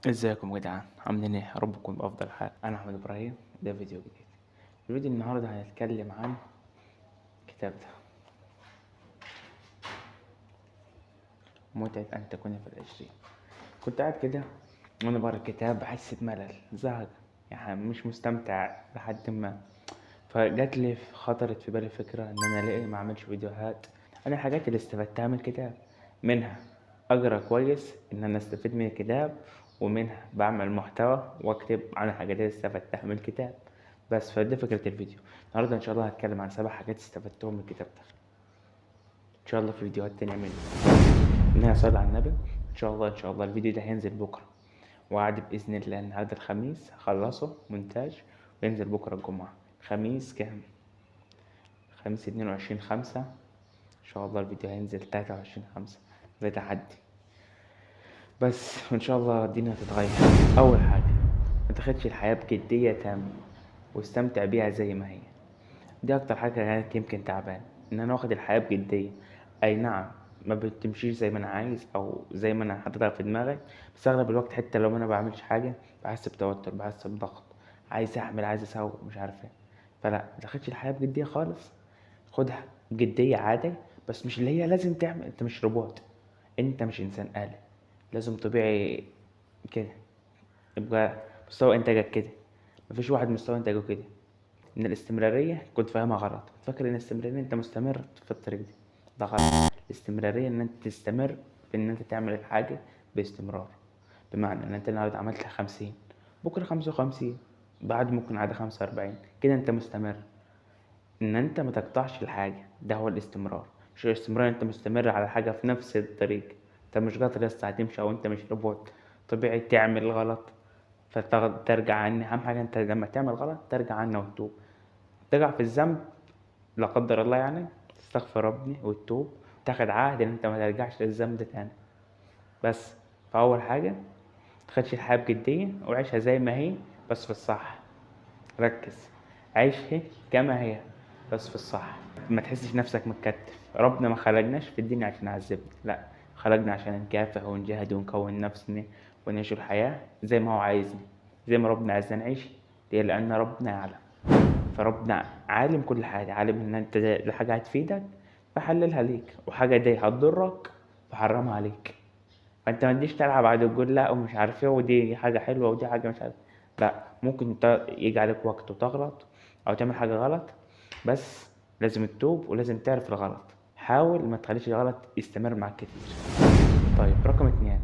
ازيكم يا جدعان، عاملين ايه؟ يا رب تكونوا بافضل حال. انا احمد ابراهيم، ده فيديو جديد. الفيديو النهارده هنتكلم عن الكتاب ده، متعة ان تكون في العشرين. كنت قاعد كده وانا بقرا الكتاب بحس بملل، زهق، يعني مش مستمتع لحد ما فجات لي خطرت في بالي فكرة ان انا ليه ما اعملش فيديوهات عن الحاجات اللي استفدتها من الكتاب. منها اقرا كويس ان انا استفيد من الكتاب، ومنها بعمل محتوى واكتب عن الحاجات اللي استفدتها من الكتاب. بس فدي فكرة الفيديو النهارده. ان شاء الله هتكلم عن 7 حاجات استفدتهم من الكتاب ده، ان شاء الله في فيديوهات تانية منه. انها صلى على النبي. ان شاء الله ان شاء الله الفيديو ده هينزل بكره، وعد باذن الله النهارده الخميس هخلصه مونتاج وينزل بكره الجمعة. خميس كام؟ خميس 22/5. ان شاء الله الفيديو هينزل 23/5، ده تحدي بس، وان شاء الله الدنيا هتتغير. اول حاجة، ما تاخدش الحياة بجدية تامة واستمتع بيها زي ما هي. دي اكتر حاجة كانت يمكن تعبان، ان انا واخد الحياة بجدية. اي نعم ما بتمشيش زي ما انا عايز او زي ما انا حاططها في دماغي، بس اغلب الوقت حتى لو انا ما بعملش حاجة بحس بتوتر، بحس بضغط، عايز اعمل، عايز اسوي، مش عارف ايه. فلا، ما تاخدش الحياة بجدية خالص، خدها بجدية عادي، بس مش اللي هي لازم تعمل. انت مش روبوت، انت مش انسان آلي، لازم طبيعي كده يبقى مستوى انتاجك كده. مفيش واحد مستوى انتاجه كده. ان الاستمرارية كنت فاهمها غلط، كنت فاكر ان الاستمرارية انت مستمر في الطريق دي، ده غلط. الاستمرارية ان انت تستمر في ان انت تعمل الحاجة باستمرار، بمعنى ان انت النهارده عملت 50، بكرة 55، بعد ممكن عاد 45، كده انت مستمر. ان انت ما تقطعش الحاجة، ده هو الاستمرار. مش الاستمرار انت مستمر على حاجة في نفس الطريق. انت مش قادر لسه هتمشي، او انت مش روبوت، طبيعي تعمل غلط فترجع عنه. اهم حاجة انت لما تعمل غلط ترجع عنه وتتوب، تقع في الذنب لا قدر الله، تستغفر ربنا وتتوب، تاخد عهد ان انت ما ترجعش للذنب ده تاني. بس فاول حاجة متاخدش الحياة بجدية وعيشها زي ما هي، بس في الصح. ركز، عيشها كما هي بس في الصح. ما تحسش نفسك متكتف. ربنا ما خلقناش في الدنيا عشان يعذبنا، لا، خلقنا عشان نكافح ونجاهد ونكون نفسنا ونعيش الحياة زي ما هو عايزنا، زي ما ربنا عايزنا نعيش. ليه؟ لأن ربنا يعلم، فربنا عالم كل حاجة، عالم إن أنت دي حاجة هتفيدك فحللها ليك، وحاجة دي هتضرك فحرمها عليك. فأنت ما تجيش تلعب على تقول لا ومش عارف إيه، ودي حاجة حلوة ودي حاجة مش عارف، لا، ممكن يجي عليك وقت وتغلط أو تعمل حاجة غلط، بس لازم تتوب ولازم تعرف الغلط. حاول ما تخليش الغلط يستمر معاك كتير. رقم 2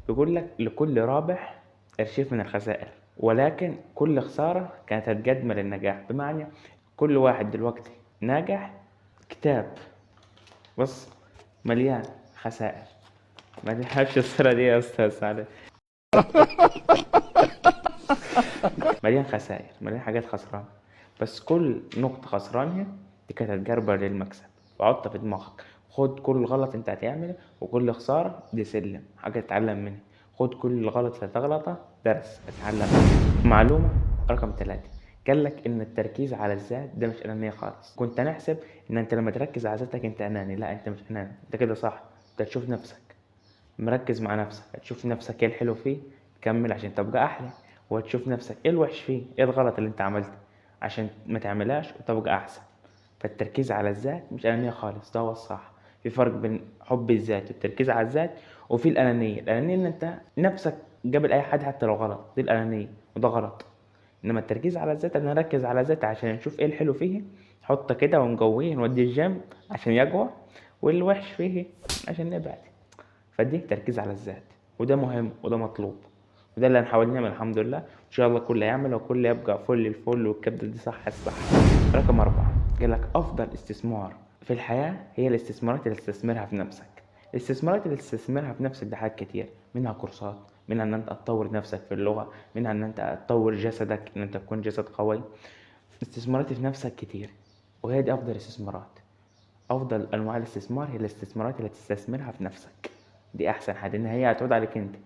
بيقول لك لكل رابح ارشيف من الخسائر، ولكن كل خسارة كانت هتقدم للنجاح. بمعنى كل واحد دلوقتي ناجح كتاب بص مليان خسائر. ما تحبش الصورة دي يا أستاذ سعد. مليان خسائر، مليان حاجات خسرانة، بس كل نقطة خسرانها دي كانت هتجربر للمكسب. وحطها في دماغك، خد كل غلط انت هتعمله وكل خسارة دي سلم، حاجة تتعلم منها. خد كل غلط اللي هتغلطه درس اتعلم منه. معلومة رقم 3 قال لك ان التركيز على الذات ده مش انانية خالص. كنت نحسب ان انت لما تركز على ذاتك انت اناني، لا، انت مش اناني، انت كده صح. انت تشوف نفسك، مركز مع نفسك، تشوف نفسك ايه الحلو فيه تكمل عشان تبقى احلى، وتشوف نفسك ايه الوحش فيه، ايه الغلط اللي انت عملته عشان ما تعملهاش وتبقى احسن. فالتركيز على الذات مش انانية خالص، ده هو الصح. في فرق بين حب الذات والتركيز على الذات، وفي الانانية. الانانية ان انت نفسك قبل اي حد حتى لو غلط، دي الانانية وده غلط. انما التركيز على الذات انا نركز على ذاتي عشان نشوف ايه الحلو فيه، نحطه كده ونقويه نوديه الجيم عشان يقوى، والوحش فيه عشان نبعد. فدي تركيز على الذات، وده مهم وده مطلوب، وده اللي هنحاول نعمل الحمد لله. ان شاء الله كله يعمل وكله يبقى فل الفل، والكبده دي صح الصح. رقم 4 قال لك افضل استثمار في الحياة هي الاستثمارات اللي تستثمرها في نفسك. الاستثمارات اللي تستثمرها في نفسك ده حاجات كتير، منها كورسات، منها ان انت تطور نفسك في اللغة، منها ان انت تطور جسدك، ان انت تكون جسد قوي. استثمارات في نفسك كتير، وهي دي افضل استثمارات. افضل انواع الاستثمار هي الاستثمارات اللي تستثمرها في نفسك، دي احسن حاجة، ان هي هتعود عليك انت.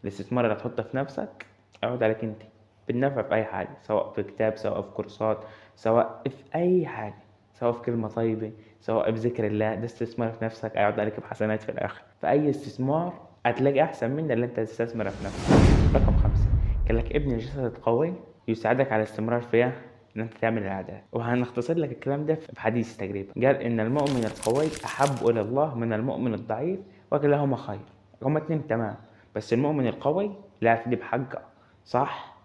الاستثمار اللي هتحطه في نفسك هيعود عليك انت بالنفع في اي حاجة، سواء في كتاب، سواء في كورسات، سواء في اي حاجة، سواء في كلمة طيبة، سواء بذكر الله. ده استثمار في نفسك هيعود عليك بحسنات في الاخر. فاي استثمار هتلاقي احسن من اللي انت تستثمره في نفسك. رقم 5 قال لك ابني الجسد القوي يساعدك على الاستمرار فيها ان انت تعمل العادات. وهنختصر لك الكلام ده في حديث تقريبا، قال ان المؤمن القوي احب الى الله من المؤمن الضعيف وكلاهما خير. هما اتنين تمام، بس المؤمن القوي لا يعرف يجيب حقه صح،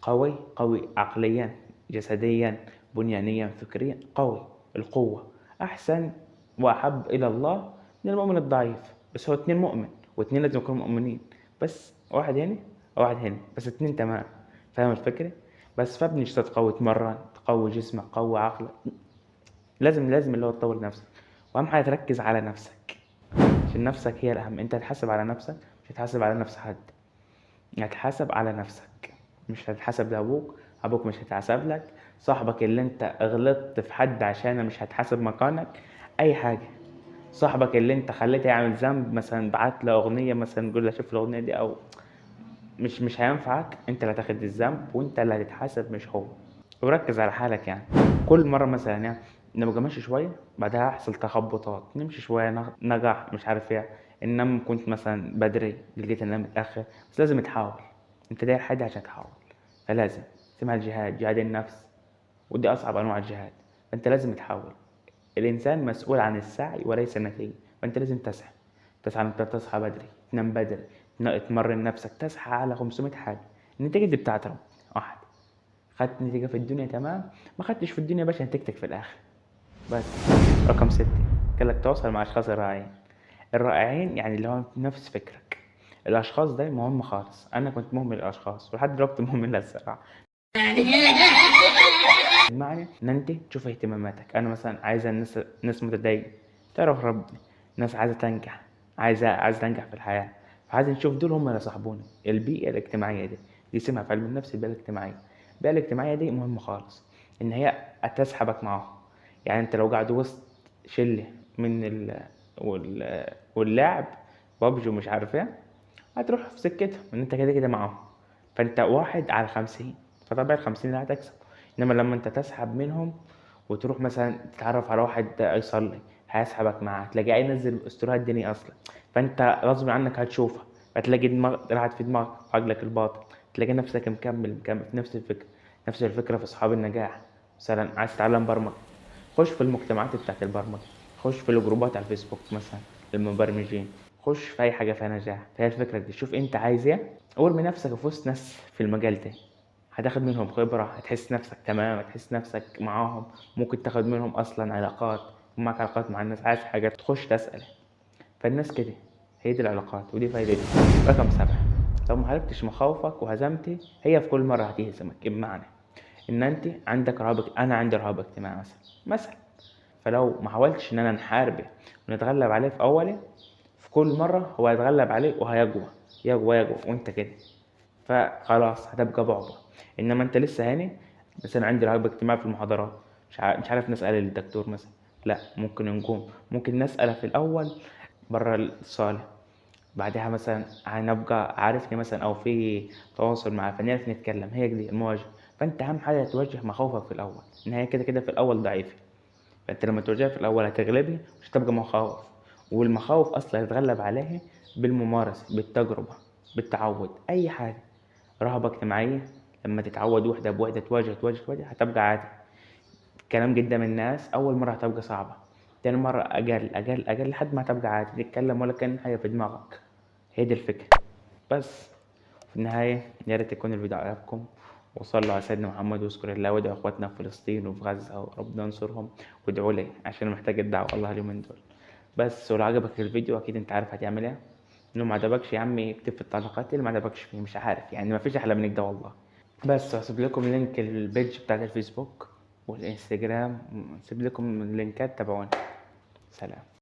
قوي قوي عقليا جسديا بنيانيا فكريا، قوي القوة احسن واحب الى الله من المؤمن الضعيف. بس هو اتنين مؤمن واتنين لازم يكونوا مؤمنين، بس واحد هنا وواحد هنا، بس اتنين تمام. فاهم الفكرة؟ بس فابني جسد قوي، تمرن، تقوي جسمك، قوي عقلك، لازم اللي هو تطور نفسك. واهم حاجة تركز على نفسك، عشان نفسك هي الاهم. انت هتحاسب على نفسك، مش هتحاسب على نفس حد، هتحاسب على نفسك، مش هتحاسب لابوك، ابوك مش هيتحاسب لك، صاحبك اللي انت غلطت في حد عشانه مش هتحاسب مكانك، اي حاجة. صاحبك اللي انت خليته يعمل ذنب مثلا، بعت له اغنية مثلا، قول له شوف الاغنية دي، او مش هينفعك، انت اللي هتاخد الذنب وانت اللي هتتحاسب مش هو. وركز على حالك يعني. كل مرة مثلا يعني نبقى ماشي شوية بعدها يحصل تخبطات، نمشي شوية نجح مش عارف ايه، انما كنت مثلا بدري لقيت ان انا متاخر، بس لازم تحاول، انت داير حاجة عشان تحاول، فلازم اسمها الجهاد، جهاد النفس، ودي اصعب انواع الجهاد. فانت لازم تحاول. الانسان مسؤول عن السعي وليس النتيجة، فانت لازم تسعى، تسعى انت تصحى بدري، تنام بدري، تمرن نفسك، تسعى على 500 حاجة. النتيجة دي بتاعت ربنا واحد، خدت نتيجة في الدنيا تمام، ما خدتش في الدنيا باش نتيجتك في الاخر بس. رقم 6 قال لك تواصل مع اشخاص الرائعين. الرائعين يعني اللي هو نفس فكرك. الاشخاص ده مهم خالص، انا كنت مهمل الاشخاص ولحد دلوقتي مهمل الصراحة. المعنى ان انت تشوف اهتماماتك. انا مثلا عايزه الناس متدينه، تعرف ربنا، ناس عايزه تنجح، عايزه تنجح في الحياة، فعايز نشوف دول هم اللي صاحبوني. البيئة الاجتماعية دي اسمها في علم النفس البيئة الاجتماعية. البيئة الاجتماعية دي مهمة خالص، ان هي هتسحبك معاهم. يعني انت لو قاعد وسط شله من واللعب بابجي ومش عارف ايه، هتروح في سكتهم ان انت كده كده معاهم. فانت 1 على 50، فطبيعي 50 اللي هتكسب. انما لما انت تسحب منهم وتروح مثلا تتعرف على واحد يصلي، هيسحبك معاه، تلاقيه ينزل استوريات الدنيا اصلا، فانت غصب عنك هتشوفها، فتلاقي دماغ راحت في دماغك وعقلك الباطن، تلاقي نفسك مكمل في نفس الفكرة. نفس الفكرة في اصحاب النجاح. مثلا عايز تتعلم برمجة، خش في المجتمعات بتاعت البرمجة، خش في الجروبات على الفيسبوك مثلا للمبرمجين، خش في اي حاجة فيها نجاح. فهي الفكرة دي، شوف انت عايز ايه وارمي نفسك في وسط ناس في المجال ده، هتاخد منهم خبرة، هتحس نفسك تمام، هتحس نفسك معاهم، ممكن تاخد منهم أصلا علاقات، معك علاقات مع الناس، عايز حاجة تخش تسأل. فالناس كده هي دي العلاقات ودي فايدتها. رقم 7 لو ما عرفتش مخاوفك وهزمتي هي في كل مرة هتهزمك. بمعنى إن أنت عندك رهاب، أنا عندي رهاب اجتماعي مثلا، فلو ما حاولتش إن أنا نحاربه ونتغلب عليه في أوله، في كل مرة هو هيتغلب عليه وهيقوى يقوى يقوى وأنت كده، فخلاص هتبقى بعبع. انما انت لسه هاني مثلا عندي رهاب اجتماعي في المحاضرات، مش عارف نسال الدكتور مثلا، لا ممكن نقوم، ممكن نساله في الاول بره الصاله، بعدها مثلا هنبقى عارفني مثلا او في تواصل معاه فنعرف نتكلم. هي دي المواجهة. فانت اهم حاجة تواجه مخاوفك في الاول، ان هي كده كده في الاول ضعيفة، فانت لما تواجهها في الاول هتغلبي، مش هتبقى مخاوف. والمخاوف اصلا هتتغلب عليها بالممارسة، بالتجربة، بالتعود. اي حاجة رهبة اجتماعية لما تتعود وحده بوحده، تواجه تواجه تواجه، هتبقى عادي. كلام جدا من الناس اول مرة هتبقى صعبة، تاني مرة اقل اقل اقل لحد ما هتبقى عادي، تتكلم ولا كان حاجة في دماغك. هي دي الفكرة بس. في النهاية يا ريت يكون الفيديو عجبكم، وصلوا على سيدنا محمد واذكر الله، وادعوا اخواتنا في فلسطين وفي غزة وربنا ينصرهم، وادعوا لي عشان محتاج الدعوة والله اليومين دول بس. ولو عجبك الفيديو اكيد انت عارف هتعمل ايه، لو ما عجبكش يا عمي اكتب في التعليقات اللي ما عجبكش فيه، مش عارف يعني، ما فيش احلى من كده والله. بس هسيب لكم link ال page بتاعت الفيسبوك والانستجرام، هسيب لكم اللينكات، تابعونا. سلام.